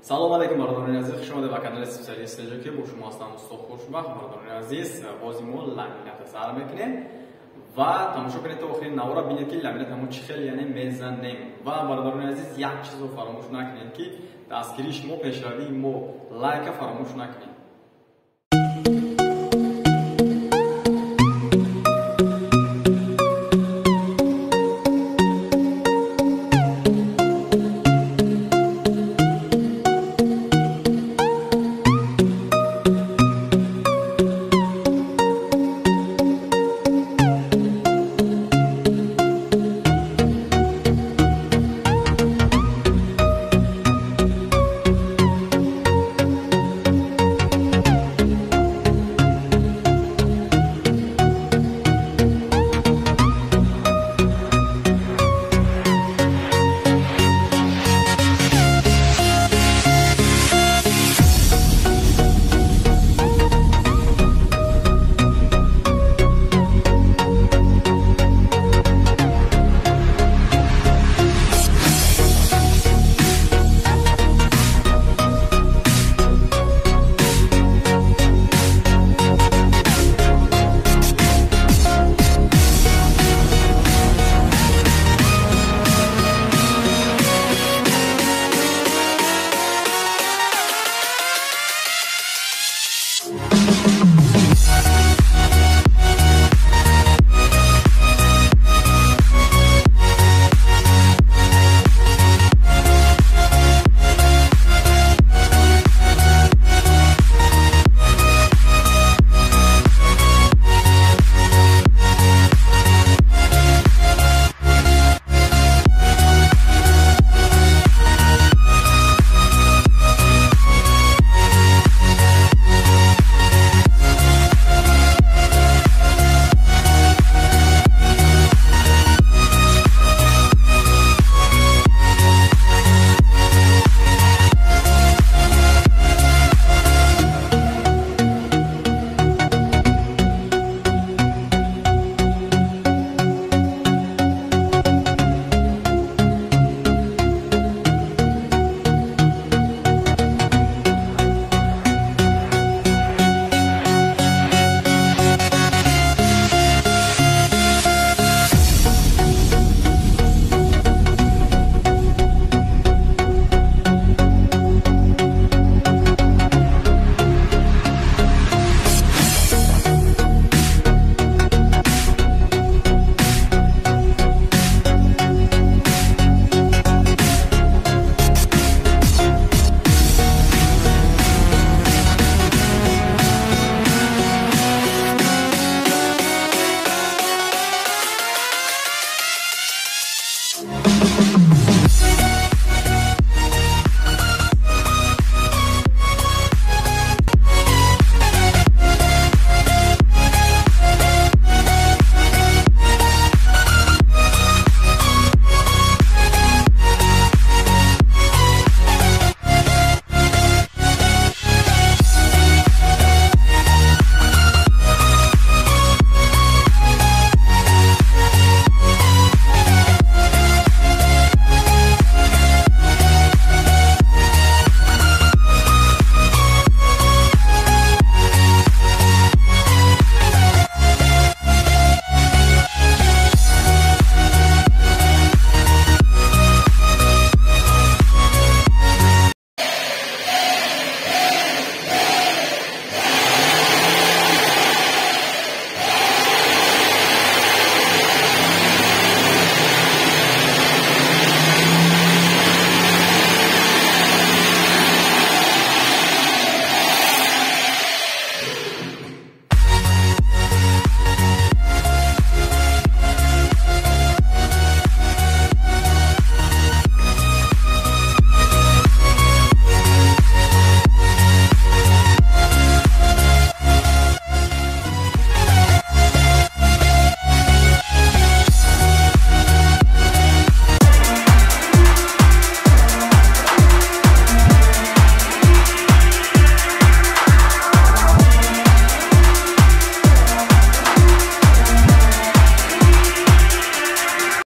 Салом алейкум, бародарони азиз, хуш омадед ба канали Специалист ки бо шумо ҳастам устод Хушбахт. Бародарони азиз, бози мо ламината сар мекунем ва тамошо кунед то охири навора, бинед, ки ламината мо чӣ хел, яъне, мезанем. Ва, бародарони азиз, як чизро фаромӯш накунед, ки дастгирии шумо пешравии мо, лайка фаромӯш накунед.